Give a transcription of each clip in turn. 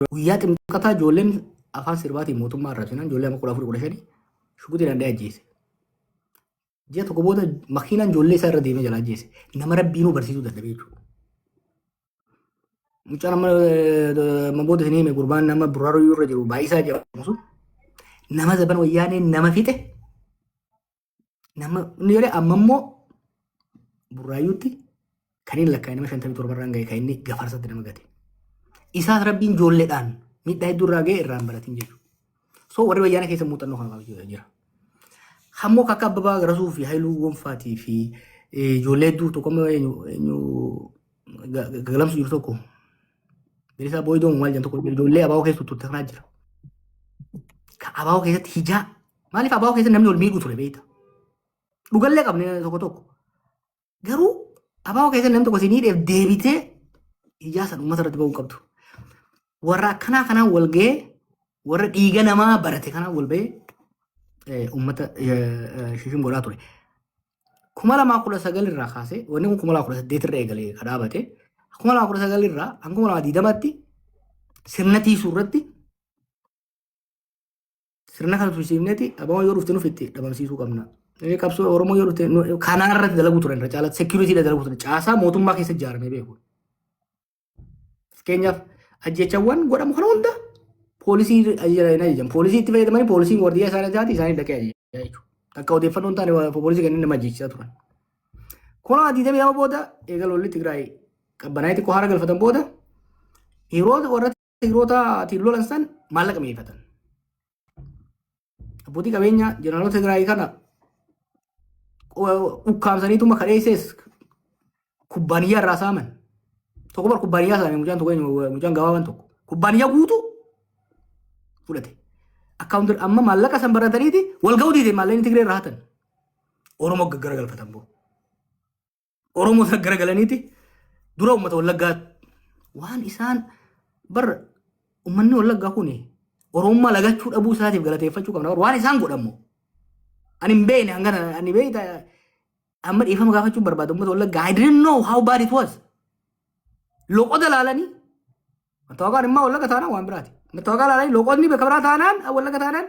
Guyyaa ximqataa ijoolleen afaan sirbaatiin mootummaa arrabsinaan ijoollee amma 14 15 shuguxii danda'ee ajjeese. Ji'a tokko booda makiinaan ijoollee isaa irra deemee jalaa ajjeese. Nama rabbiinuu barsiisuu dadhabee jechuudha. Mucaan amma booda isin hime gurbaan nama burraaruu irra jiru baay'isaa jedhamu sun nama zaban wayyaanee nama fixe nama inni jedhe amma immoo burraayyuutti kan inni lakkaa'e nama 57 irraan ga'e kan inni gafarsatti nama gate. Isaas rabbiin ijoolleedhaan miidhaa hedduu irraa ga'e irraa hin baratin jechuudha. So warri wayyaanee keessa muuxannoo kana qabu jira. Hammoo akka Abbabaa Garasuu fi Haayiluu Gonfaatii fi ijoollee hedduu tokko amma eenyu eenyu galamsu jiru tokko Bilisaa Booyidoo maal jedhan tokko ijoollee abaaboo keessa turte kanaa jira. Ka abaaboo keessatti hijaa maaliif abaaboo keessa namni ol miidhuu ture beekta. Dhugallee qabne tokko tokko. Garuu abaaboo keessa namni tokko si miidheef deebitee hijaa san uummata irratti ba'uu hin qabdu. Warra akkanaa kanaan wal ga'ee warra dhiiga namaa barate kanaan wal ba'ee uummata shishim godhaa ture. 2019 irraa kaasee wanni kun 2018 irra eegalee ka dhaabate 2019 irraa hanga 2020tti sirna tiisuu irratti sirna kana tursiifneeti abaawwan yoo dhufte nuuf itti dhabamsiisuu qabna. Inni qabsoo Oromoo yoo dhufte kanaa irratti dalaguu turan irra caalatti seekuriitiidha dalaguu turan caasaa mootummaa keessa ijaaramee beeku. Fakkeenyaaf ajjechawwan godhamu kana hunda poolisii ajajan ajajan. Poolisii itti fayyadamanii poolisiin wardiyyaa isaanii taate isaanii dhaqee ajaja jechuudha. Akka odeeffannoo hin taane poolisii kanneen nama ajjechisaa turan. 2022 booda eega lolli Tigraay qabbanaa'ee xiqqoo haara galfatan booda yeroo warra Tigrootaatiin lolan san maallaqa mi'eeffatan. Abbootii qabeenyaa jeneraalota Tigraay kana ukkaamsaniituma kadheessees kubbaaniyyaa irraa saaman. Tokko bar kubbaaniyyaa saame mucaan tokko mucaan gabaabaan tokko. Kubbaaniyyaa guutuu fudhate. Akkaawunti amma maallaqa san barataniiti wal ga'uu diide maallaqni Tigree irraa hatan. Oromoo gaggaragalfatan boo. Oromoo sana garagalaniiti dura uummata Wallaggaa waan isaan bar uummanni Wallaggaa kun Oromummaa lagachuu dhabuu isaatiif galateeffachuu qabna. Waan isaan godhamu ani hin beekne hangana ani beekta amma dhiifama gaafachuun barbaada uummata Wallaggaa. I didn't know how bad it was. Loqoda laalanii mattaawaqaan immoo Wallagga taanaan waan biraati. Mattaawaqaa laalanii loqodni bakka biraa taanaan Wallagga taanaan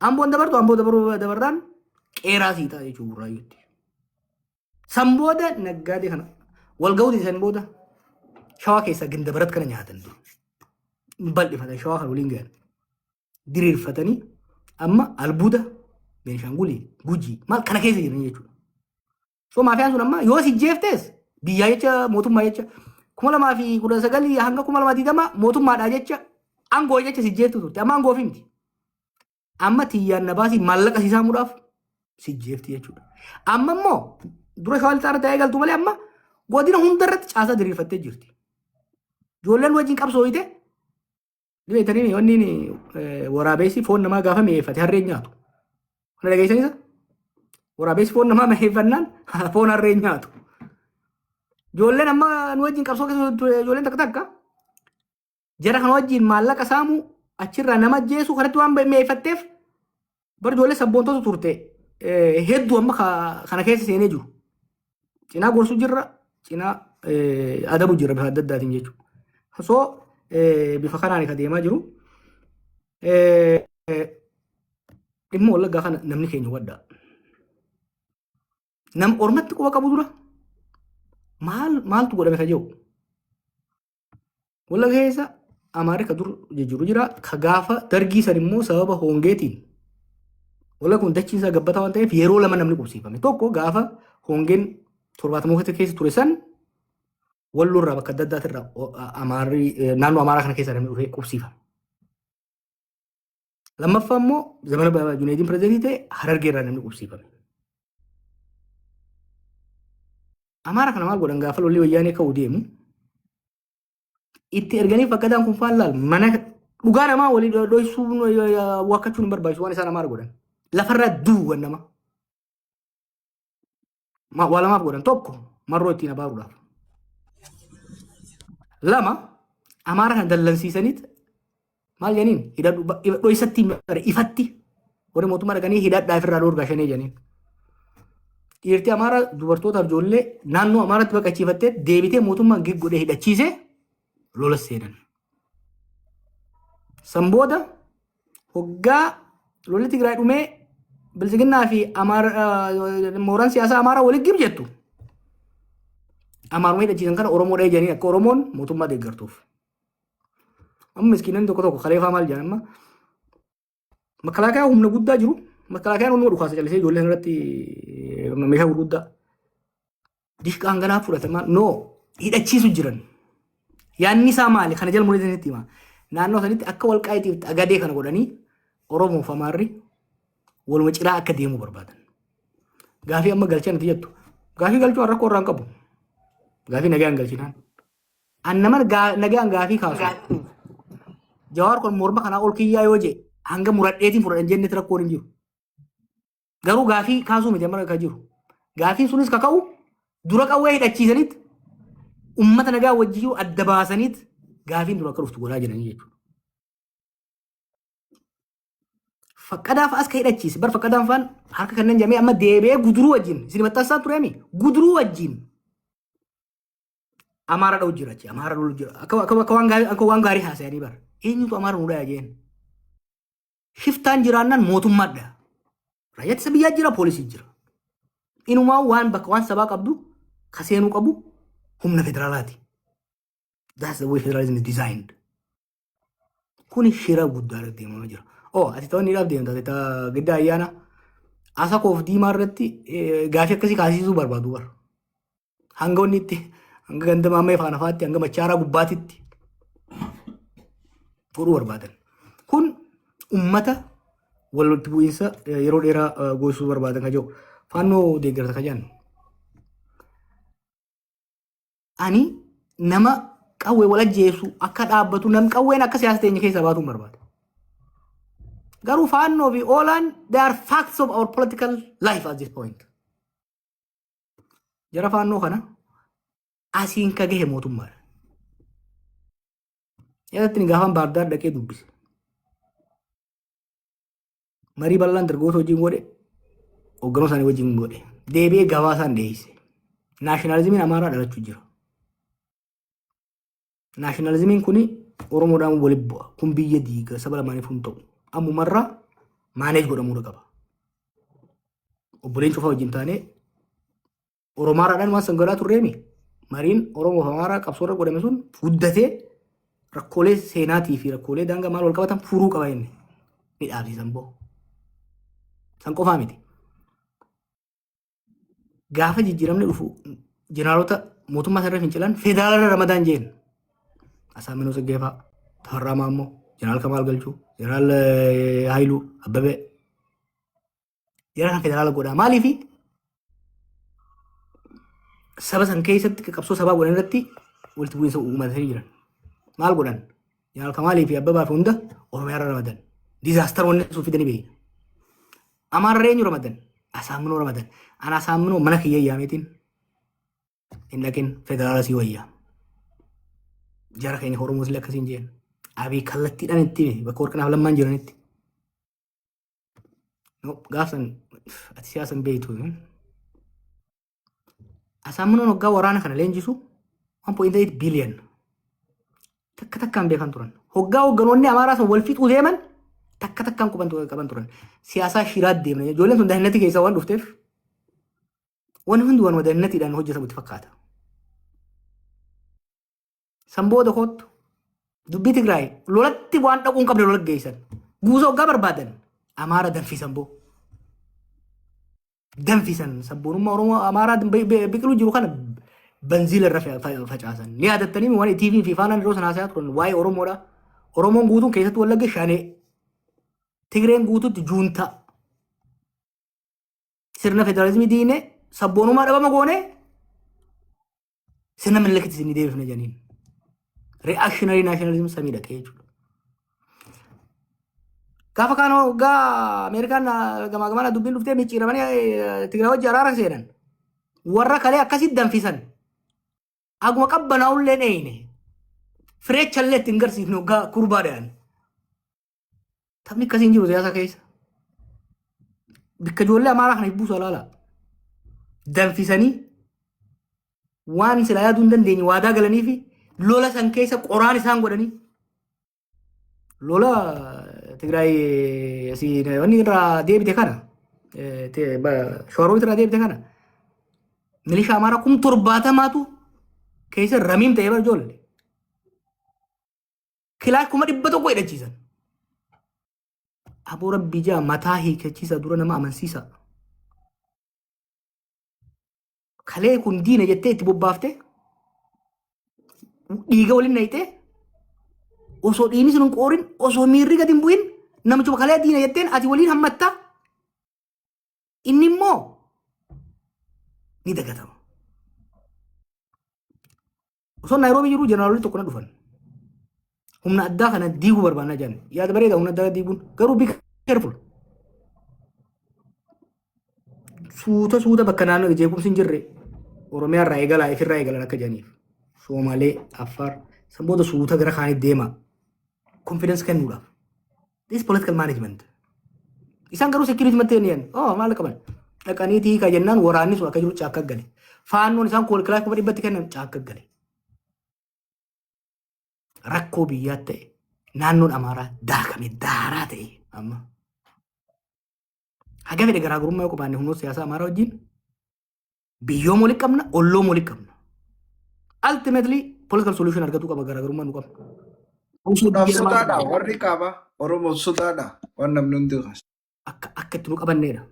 Amboon dabartu amboo dabaruu dabarraan qeeraa sii ta'a jechuun burraayyuutti. San booda naggaadee kana wal ga'uuti san booda shawaa keessaa gindabarat kana nyaatan dur. Bal'ifatan shawaa kana waliin gahan. Diriirfatanii amma albuuda Beenishaangulii Gujii maal kana keessa jiran jechuudha. So maafiyaan sun amma yoo si jeeftes biyyaa jecha mootummaa jecha 2019 hanga 2020 mootummaadhaa jecha aangoo jecha si jeeftu turte amma aangoo miti. Amma tiyyaan na baasii maallaqa si saamuudhaaf si jeefti jechuudha. Amma immoo dura shawaa lixaa irratti eegaltu malee amma godina hunda irratti caasaa diriirfattee jirti. Ijoolleen wajjin qabsooyite beektanii wanni waraabessi foon namaa gaafa mi'eeffate harreen nyaatu. Kana dhageessanisa? Waraabessi foon namaa mi'eeffannaan foon harreen nyaatu. Ijoolleen amma nu wajjin qabsoo keessa turte ijoolleen takka takka jara kana wajjin maallaqa saamuu achirraa nama ajjeesuu kanatti waan mi'eeffatteef bar ijoollee sabboontota turte hedduu amma kana keessa seenee jiru. Cinaa gorsuu jirra, cinaa adabu jirra bifa adda addaatiin jechuudha. So bifa kanaan kan deemaa jiru. Dhimma Wallaggaa kana namni keenya hubadhaa. Nam ormatti quba qabu dura maal maaltu godhame ka jedhu. Wallagga keessa Amaarri ka dur jijjiiru jira. Ka gaafa dargii san immoo sababa hongeetiin Wallagga kun dachiin isaa gabbataa waan ta'eef yeroo lama namni qubsiifame. Tokko gaafa hongeen 70moota keessa ture san Walloo irraa bakka adda addaatirraa Amaarri naannoo Amaaraa kana keessa namni dhufee qubsiifame. Lammaffaa immoo zamana Junayidiin pirezidaantii ta'e Harargee irraa namni qubsiifame. Amaara kana maal godhan gaafa lolli wayyaanee ka'uu deemu itti erganii fakkadaan kun faan laal mana dhugaa namaa walii dhoysuu wakkachuun hin barbaachisu waan isaan amaara godhan. Lafarraa duugan nama. Waa lamaaf godhan tokko marroo ittiin abaaruudhaaf. Lama amaara kana dallansiisaniit maal jedhaniin hidhadhu dhoysatti bare ifatti warri mootummaa dhaqanii hidhadhaa ofirraa dhoorgaa shanee jedhaniin. Dhiirti amaara dubartootaaf ijoollee naannoo amaaratti baqachiifattee deebitee mootummaan gig godhee hidhachiisee lola seenan. San booda hoggaa lolli Tigraay dhumee Biltsiginnaa fi mooraan siyaasaa Amaaraa walitti gib jettu. Amaaruma hidhachiisan kana Oromoo dhahee jedhanii akka Oromoon mootummaa deeggartuuf. Amma miskiinonni tokko tokko kaleefaa maal jedhan? Amma makalaakaa humna guddaa jiru. Makalaakayaan humna dhukaasa callisee ijoollee irratti meeshaa gurguddaa. Dishqaan ganaa fudhatamaa no hidhachiisu jiran. Yaanni isaa maali? Kana jala muree isinitti hima. Naannoo sanitti akka Walqaayitiif Xagadee kana godhanii Oromoo fi Amaarri waluma ciraa akka deemuu barbaadan. Gaafii amma galchan itti jettu. Gaafii galchuu rakkoo irraa hin qabu. Gaafii nagaan galchinaan. An nama nagaan gaafii kaasu. Jawaar kun morma kanaa ol kiyyaa yoo jee hanga muradheetiin fudhadhan jennetti rakkoon hin jiru. Garuu gaafii kaasuu miti amma kan jiru. Gaafiin sunis kaka'u dura qawwee hidhachiisaniit ummata nagaa wajjin adda baasaniit gaafiin dura akka dhuftu godhaa jiranii jechuudha. Faqqadaa fa'as ka hidhachiise bar Faqqadaan fa'aan harka kanneen jamee amma deebi'ee Guduruu wajjin isin maxxansaa tureemi, Guduruu wajjin Amaara dha'u jira achi, Amaara lolu jira, akka waan gaarii haasa'anii bara eenyutu Amaara nu dhaya jeen. Shiftaan jiraannaan mootummaadha. Raayyaa ittisa biyyaa jira, poolisii jira. Inumaa waan bakka waan sabaa qabdu ka seenuu qabu humna federaalaati. That's the way federalism is designed. Kuni shira guddaa deemamaa jira. Oh, ati ta'uu inni deemta, ati giddaa ayyaana Asakoof Diimaa irratti gaafii akkasii kaasisuu barbaadu bara. Hanga wanni itti hanga ganda maammee faana faatti hanga Machaaraa gubbaatitti godhuu barbaadan. Kun ummata walitti bu'iinsa yeroo dheeraa goosisuu barbaadan kan jiru. Faannoo deeggarta kan jennu. Ani nama qawwee wal ajjeesu akka dhaabbatu, nam qawween akka siyaasa teenya keessaa baatuun barbaada. Garuu Faannoo fi Oolaan, they are facts of our political life at this point. Jara Faannoo kana asiin ka gahe mootummaadha. Yaadatti gaafan Baardaar dhaqee dubbise. Marii bal'aan dargaggoota wajjin godhe, hoogganoo isaanii wajjin godhe. Deebi'ee gabaasaan dhiyeesse. Nationalismiin Amaaraa dhalachuu jira. Nationalismiin kuni Oromoodhaan walitti bu'a. Kun biyya diiga, saba lamaaniif hin ta'u. Ammumarraa manage godhamuu qaba. Obboleen cufaa wajjin taanee Oromaaraadhaan waan san godhaa turreemi. Mariin Oromoo fi Amaaraa qabsoo irra godhame sun guddatee rakkoolee seenaatii fi rakkoolee daangaa maal wal qabatan furuu qaba inni. Ni dhaabsisan boo. San qofaa miti. Gaafa jijjiiramni dhufu jeneraalota mootummaa irra fincilan federaala irra ramadaan jeen. Asaaminoo Tsiggee fa'aa, Tafarraa Maammoo, Jeneraal Kamaal Galchuu, Jeneraal Haayiluu Abbabee. Jara kan federaala godhaa. Maaliifi saba san keessatti qabsoo sabaa godhan irratti walitti bu'iinsa uummatanii jiran. Maal godhan? Jeneraal Kamaalii fi Abbabaa fi hunda Oromiyaa irra ramadan. Disaster wanni sun fidanii beekna. Amaarra eenyu ramadan? Asaaminoo ramadan. Ana Asaaminoo mana kiyya yaameetiin hin dhaqin, federaala sii wayyaa. Jara keenya Oromoos illee akkasiin jeen. Abii kallattiidhaan itti hime bakka Warqinaaf Lammaan jiranitti. No, gaafsan ati siyaasa hin beektu. Asaaminoon waggaa waraana kana leenjisu 1.8 billion takka takkaan beekan turan. Hoggaa hogganoonni Amaaraa sun wal fixuu deeman takka takkaan quban qaban turan. Siyaasaa shiraat deemna. Ijoolleen sun dahinnatti keessaa waan dhufteef wanni hundi waanuma dahinnatiidhaan hojjetamu itti fakkaata. San booda kootu dubbii Tigraay lolatti waan dhaquu hin qabne lola geessan. Guusa hoggaa barbaadan Amaara danfisan boo. Danfisan sabboonummaa Oromoo Amaaraa biqiluu jiru kana banziila irra facaasan. Ni yaadattanii waan TV fi Faanaan yeroo sana haasayaa turan waa'ee Oromoodha. Oromoon guutuun keessattuu Wallagga shanee. Tigreen guutuutti juuntaa. Sirna federaalizimii diinee sabboonummaa dhabama goonee sirna Minilikitti isin deebifna jedhaniin. Reactionary nationalism samii dhaqee jechuudha. Gaafa kaan waggaa Ameerikaan gamaa gamaan dubbiin dhuftee micciiramanii Tigraay wajji araara seenan. Warra kalee akkasitti danfisan. Aguma qabbanaa'ullee dheeyne. Fireechallee ittiin garsiifne waggaa kurbaa dhayan. Taphni akkasii hin jiru siyaasa keessa. Bikka ijoollee Amaaraa kana buusu alaala. Danfisanii waan silaa yaaduu hin dandeenye waadaa galanii fi lola san keessa qoraan isaan godhanii. Lola Tigraay asii wanni irraa deebite kana, Shawaroobit irraa deebite kana, milishaa Amaaraa 70,000tu keessa ramiim ta'ee bara ijoollee. Kilaash 100,000 hidhachiisan. Aboo rabbii jaa mataa hiikachiisa dura nama amansiisa. Kalee kun diina jettee itti bobbaafte, dhiiga waliin naqxee, osoo dhiigni sun hin qoorin, osoo miirri gadi hin bu'in, namichuma kalee diina jetteen ati waliin hammatta, inni immoo ni dagatama. Osoo Naayiroobii jiru jeneraalonni tokko na dhufan. Humna addaa kana diiguu barbaanna jedhan. Yaada bareeda humna addaa diiguun, garuu be careful. Suuta suuta bakka naannoo jeequmsi hin jirre Oromiyaa irraa eegalaa, ifirraa eegalan akka jedhaniif. Soomalee, Affaar, san booda suuta gara kaanitti deema. Confidence kennuudhaaf. This political management. Isaan garuu security mattee ni jedhan. Oh, maal qaban? Dhaqanii hiika jennaan waraanni sun akka jiru caakka gale. Faannoon isaan kilaash 100,000tti kennan caakka gale. Rakkoo biyyaa ta'e, naannoon Amaaraa daakame, daaraa ta'e amma. Haga fedhe garaagarummaa yoo qabaanne humnoota siyaasaa Amaaraa wajjin, biyyoom walitti qabna, olloom walitti qabna. Ultimately political solution argatuu qaba garaagarummaa nu qabna. Buusuudhaaf sodaadha. Warri kaaba Oromoo sodaadha. Waan namni hundi kaasu. Akka itti nu qabanneedha.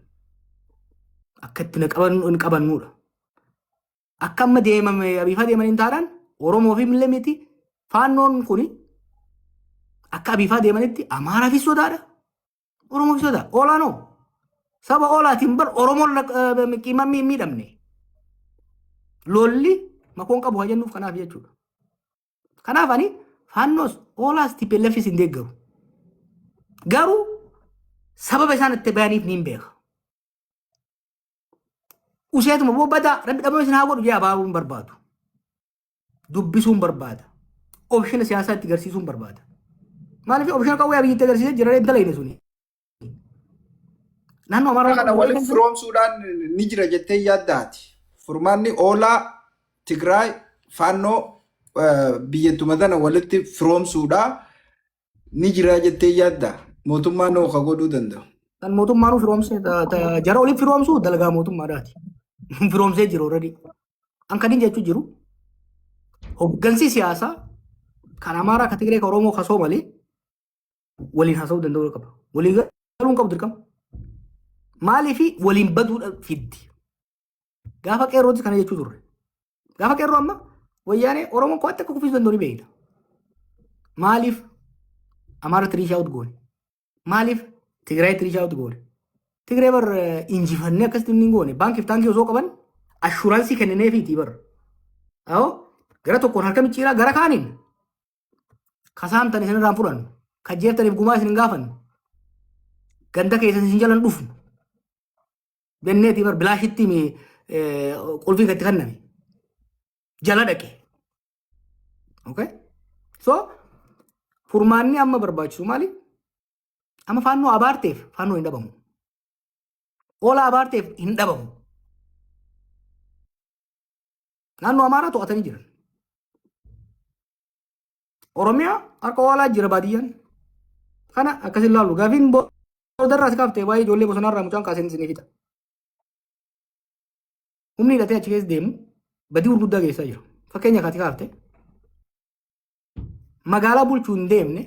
Akka itti nu qabannuudha. Akka amma deemame abiifaa deemaniin taanaan Oromoo fi illee miti, faannoon kuni akka abiifaa deemanitti Amaaraafis sodaadha. Oromoo fi sodaa. Olaanoo. Saba oolaatiin bar Oromoon qiimaa miidhamne. Lolli makoon qabu haa jennuuf kanaaf jechuudha. Kanaaf ani faannoos, oolaas, TPLFis hin deeggaru. Garuu sababa isaan itti bayaniif niin beeka. Useetuma boo badaa rabbi dhabama isin haa godhu jee abaabuun barbaadu. Dubbisuun barbaada. Option siyaasaa itti agarsiisuun barbaada. Maaliif option qawwee Abiyyitti agarsiisee jira hin dalayne suni. Naannoo Amaaraa Kana walitti firoomsuudhaan ni jira jettee yaaddaati. Furmaanni oolaa, Tigraay, Faannoo biyyatuma tana walitti firoomsuudhaa ni jira jettee yaadda. Mootummaan hoo ka godhuu danda'u? Kan mootummaanuu firoomsee jara walitti firoomsuu dalagaa mootummaadhaati. Firoomsee jiru already. An kan inni jechuu jiru, hoggansi siyaasaa kan Amaaraa, kan Tigree, kan Oromoo, kan Soomalee waliin haasa'uu danda'uu qaba. Waliin galuun qabu dirqama. Maaliif waliin baduudha fiddi. Gaafa qeerrootis kana jechuu turre. Gaafa qeerroo amma wayyaanee Oromoon kophaatti akka kuffisuu danda'u ni beekna. Maaliif Amaara reach out goone? Maaliif Tigraay reach out goone? Tigree bar injifannee akkasitti hin goone. Baankiif taankii osoo qaban assurance kennineefiitii bar. Awoo, gara tokkoon harka micciiraa, gara kaaniin kasaamtan isin irraan fudhannu. Kajjeeftaniif gumaa isin hin gaafannu. Ganda keessan isin jalan dhufnu. Jenneetii bar bilaashitti qulfii itti kenname. Jala dhaqe. Okay? So, furmaanni amma barbaachisu maali? Amma faannoo abaarteef faannoo hin dhabamu. Oola abaarteef hin dhabamu. Naannoo Amaaraa to'atanii jiran. Oromiyaa harka oolaa jira baadiyyaan. Kana akkasin laallu gaafiin boodarraa si kaaftee waa'ee ijoollee bosonaarraa mucaan kaaseen isinii fixa. Humni hidhatee achi keessa deemu badii gurguddaa geessaa jira. Fakkeenya kaati kaafte, magaalaa bulchuu hin deemne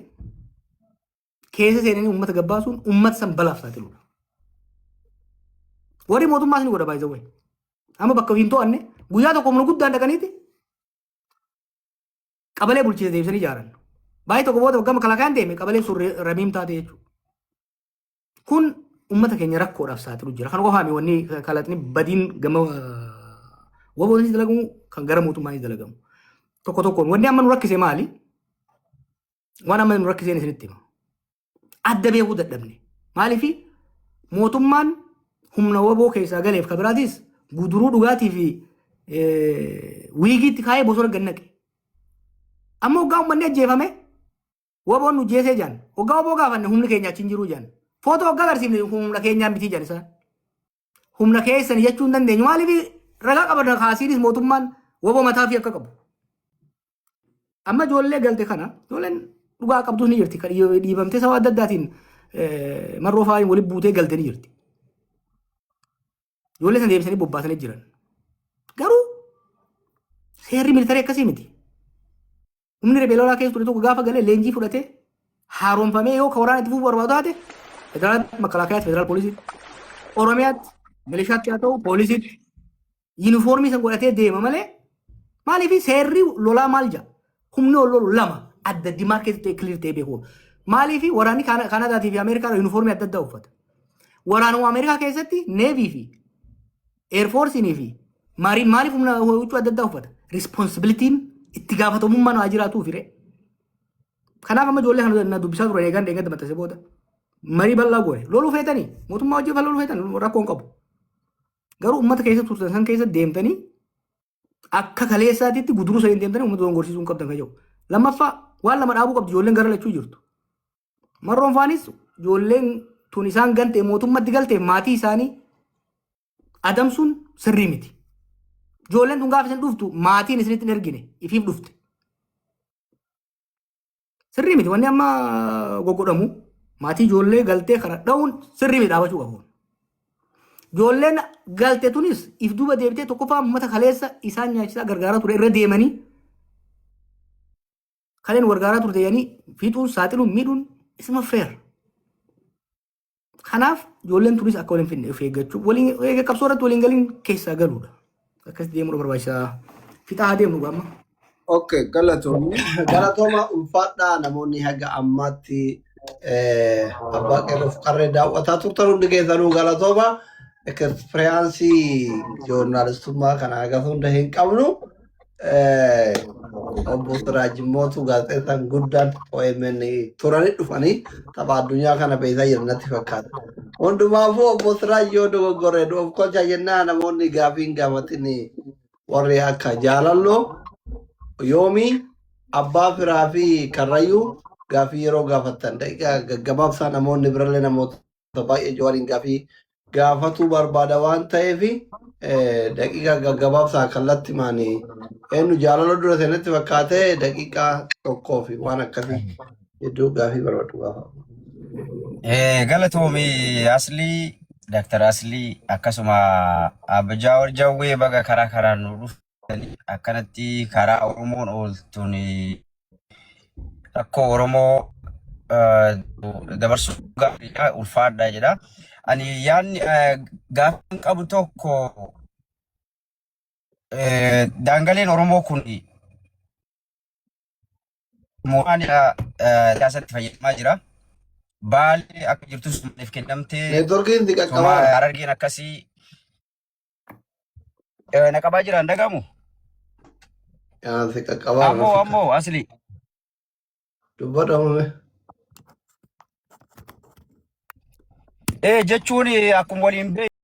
keessa seenanii uummata gabbaasuun uummata san balaaf saaxiluudha. Warri mootummaas ni godha baay'ee. Amma bakka hin to'anne guyyaa tokko humna guddaan dhaqaniiti qabalee bulchiinsa deebisanii ijaaran. Baay'ee tokko booda waggaa makalaakaan deeme qabaleen sun ramiim taate jechuudha. Kun uummata keenya rakkoodhaaf saaxilu jira. Kana qofaami wanni kalaqni badiin gama waboonis dalagamu, kan gara mootummaanis dalagamu. Tokko tokkoon wanni amma nu rakkise maali? Waan amma nu rakkiseen isinitti hima. Adda beekuu dadhabne. Maaliifi mootummaan humna waboo keessaa galeef ka biraatis guduruu dhugaatii fi wiigiitti kaayee bosona gad naqe. Amma hoggaa uummanni ajjeefame waboon nu jeesee jaan. Hoggaa waboo gaafanne humni keenya achi hin jiru jaan. Footoo hoggaa agarsiifne humna keenyaa miti jaan isaan. Humna keessan jechuu hin dandeenyu. Maaliif ragaa qaban kaasiinis mootummaan waboo mataa fi akka qabu. Amma ijoollee galte kana ijoolleen Dhugaa qabdus ni jirti. Kan dhiibamtee sababa adda addaatiin marroo fa'aa walitti buutee galte ni jirti. Ijoollee sana deebisanii bobbaasanii jiran. Garuu seerri militarii akkasii miti. Humni riphee lolaa keessa ture tokko gaafa galee leenjii fudhatee haaromfamee yoo ka waraana itti fufuu barbaadu taate, federaal makalaakayaatti, federaal poolisiitti, Oromiyaatti milishaatti haa ta'u poolisiitti yuunifoormii san godhatee deema malee. Maaliif? Seerri lolaa maal jedha? Humni ol lolu lama adda demarcate ta'e, clear ta'e beeku. Maaliif waraanni Kaanadaatii fi Ameerikaa yuunifoormii adda addaa uffata? Waraanuma Ameerikaa keessatti Navy fi Air Forceinii fi Marine maaliif humna huccuu adda addaa uffata? Responsibilityn, itti gaafatamummaan haa jiraatuuf firee. Kanaaf amma ijoollee kana na dubbisaa turan eegan deeggarta maxxanse booda. Marii bal'aa goone. Loluu feetanii, mootummaa hojii loluu feetan, rakkoo hin qabu. Garuu uummata keessa turtan san keessa deemtanii akka kaleessaatitti guduruu saniin deemtanii uummata dogongorsiisuu hin qabdan kan jedhu. Lammaffaa, waan lama dhaabuu qabdi ijoolleen gara lachuu jirtu. Marroon faanis ijoolleen tun isaan gantee mootummatti galteef maatii isaanii adamsuun sirrii miti. Ijoolleen tun gaafa isin dhuftu maatiin isinitti hin ergine, ifiif dhufte. Sirrii miti wanni amma goggodhamu. Maatii ijoollee galtee kana dha'uun sirrii miti, dhaabachuu qabu. Ijoolleen galte tunis if duuba deebitee tokkoffaa uummata kaleessa isaan nyaachisaa gargaaraa ture irra deemanii kaleen gargaaraa turte jedhanii fiixuun, saaxiluun, miidhuun isuma fair. Kanaaf ijoolleen tunis akka waliin finne of eeggachuu, waliin eega qabsoo irratti waliin galiin keessaa galuudha. Akkas deemuudha barbaachisaa. Fixaa haa deemnu amma. Okay, galatoomni. Galatooma, ulfaadhaa. Namoonni haga ammaatti abbaa qeerroof qarree daawwataa turtan hundi keessanuu galatooma. Experience joornaalistummaa kana haga hunda hin qabnu. Obbo Siraaj Mootuu gaazexeessaan guddaan OMN turanii dhufanii tapha addunyaa kana beekaa jiran natti fakkaata. Hundumaafuu obbo Siraaj yoo dogoggore of kolcha jennaa. Namoonni gaafii hin gaafatin warri akka Jaalalloo Yoomii, Abbaa Firaa fi Karrayyuu gaafii yeroo gaafattan daqiiqaa gaggabaabsaa. Namoonni birallee namoota baay'ee Jawaariin gaafii gaafatuu barbaada waan ta'eef daqiiqaa gaggabaabsaa kallattii maanii eenyu Jaalala dura seenatti fakkaatee daqiiqaa 1 fi waan akkasii hedduu gaafii barbaadu gaafa. Galatoomi Aslii, Dr. Aslii, akkasuma Abba Jaawar Jawwee, baga karaa karaan nu dhuftanii akkanatti karaa Oromoon ooltuun rakkoo Oromoo dabarsuu gaariidha, ulfaadha jedha. Ani yaadni gaaffiin qabu tokko, daangaleen Oromoo kun mootummaan siyaasatti fayyadamaa jira. Baalee akka jirtus maaliif kennamtee? Neetworkiin si Somaa qaqqabaara. Harargeen akkasii na qabaa jira, hin dhagamu. Yaa, si qaqqabaara. Ammoo ammoo asli. Dubbadhamume. Jechuun akkuma waliin beeknu